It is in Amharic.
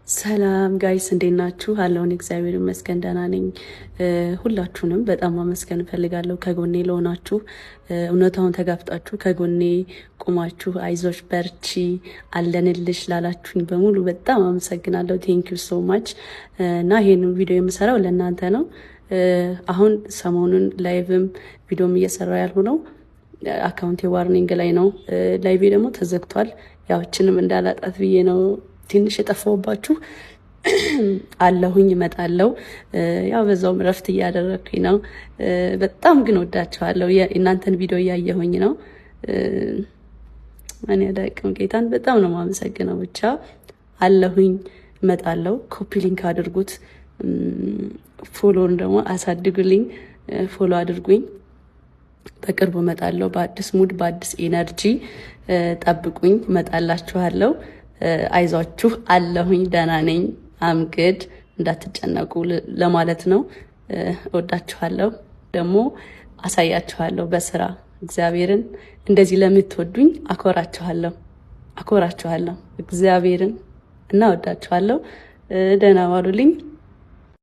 ሰላም guys፣ እንዴት ናችሁ? አለሁኝ፣ እግዚአብሔር ይመስገን ደህና ነኝ። ሁላችሁንም በጣም ማመስገን እፈልጋለሁ ከጎኔ ለሆናችሁ፣ እውነታውን ተጋፍጣችሁ ከጎኔ ቆማችሁ አይዞሽ በርቺ አለንልሽ ላላችሁኝ በሙሉ በጣም አመሰግናለሁ። Thank you so much። እና ይሄንን ቪዲዮ የምሰራው ለእናንተ ነው። አሁን ሰሞኑን live ም ቪዲዮም እየሰራ ያልሆነው account ኤ warning ላይ ነው። Live ኤ ደግሞ ተዘግቷል። ያው እችንም እንዳላጣት ብዬ ነው ትንሽ የጠፋሁባችሁ። አለሁኝ፣ እመጣለሁ። ያው በዛውም እረፍት እያደረግኩኝ ነው። በጣም ግን ወዳችኋለሁ። የእናንተን ቪዲዮ እያየሁኝ ነው። እኔ አላቅም፣ ጌታን በጣም ነው የማመሰግነው። ብቻ አለሁኝ፣ እመጣለሁ። Copy link አድርጉት፣ follow ን ደግሞ አሳድጉልኝ፣ follow አድርጉኝ። በቅርቡ እመጣለሁ በአዲስ mood፣ በአዲስ energy። ጠብቁኝ፣ እመጣላችኋለሁ። አይዟችሁ፣ አለሁኝ፣ ደህና ነኝ፣ I'm good፣ እንዳትጨነቁ ለማለት ነው። እወዳችኋለሁ። ደግሞ አሳያችኋለሁ በስራ። እግዚአብሔርን እንደዚህ ለምትወዱኝ አኮራችኋለሁ፣ አኮራችኋለሁ እግዚአብሔርን እና እወዳችኋለሁ። ደህና ዋሉልኝ።